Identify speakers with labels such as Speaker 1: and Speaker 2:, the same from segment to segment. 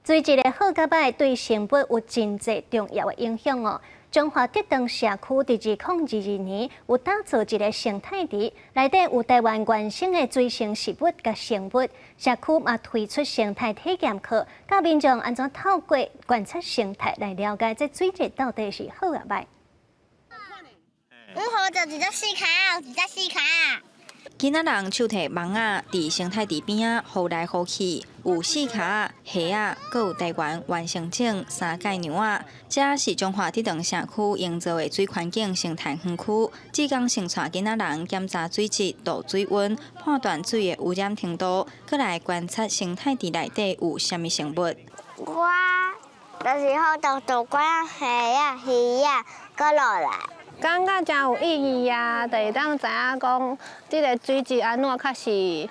Speaker 1: 水質的好佮䆀對生物有真濟重要的影響哦。彰化竹塘社區佇2022年有打造一個生態池，內底有台灣原生的水生植物佮生物。社區嘛推出生態體驗課，教民眾按怎透過觀察生態來了解這水質到底是好抑䆀。
Speaker 2: 有好就一隻四跤，一隻四跤。
Speaker 3: 囡仔人手提網仔，佇生態池邊仔浮來浮去，有四跤、蝦仔，閣有台灣原生種三界娘仔。這是彰化竹塘社區營造的水環境生態園區，志工先帶囡仔人檢查水質、度水溫，判斷水的污染程度，閣來觀察生態池內底有啥物生物。
Speaker 2: 我就是好多多寡蝦仔、魚仔，閣落來。
Speaker 4: 感覺誠有意義啊！就會當知影講，這个水質按怎較是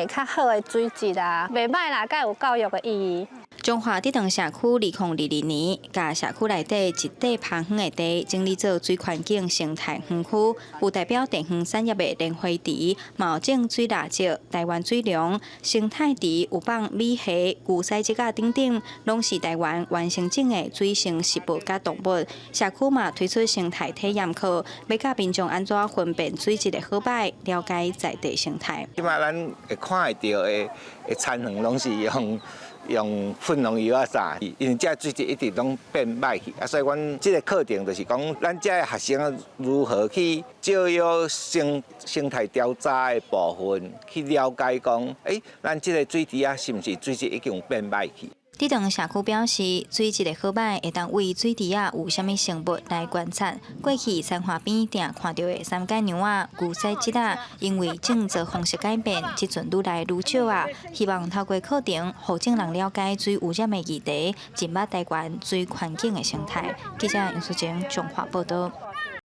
Speaker 4: 較好的水質啊，袂䆀啦，閣有教育的意義。
Speaker 3: 彰化竹塘社區2022年，共社區內底一塊芳遠的地整理做水環境生態園區，有代表地方產業的蓮花池，嘛有種水蠟燭、台灣水龍、生態池有放米蝦、牛屎蜇仔等等，攏是台灣原生種的水生植物佮動物。社區嘛推出生態體驗課，欲教民眾按怎分辨水質的好䆀，了解在地生態。
Speaker 5: 這擺咱會看會著的田園，攏是用噴農藥啊啥，因為這水質一直攏變䆀去，啊，所以阮這个課程就是講，咱這个學生如何去借用生態調查的部分，去了解講，咱這个水池啊，是毋是水質已經變䆀去？
Speaker 3: 竹塘社區表示，水質的好䆀會當對水池仔有啥物生物來觀察。過去三華邊定看著的三界娘仔、牛屎蜇仔，因為種植方式改變，這陣愈來愈少啊。希望透過課程，予眾人了解水污染的議題，認捌台灣水環境的生態。記者楊淑貞彰化報導。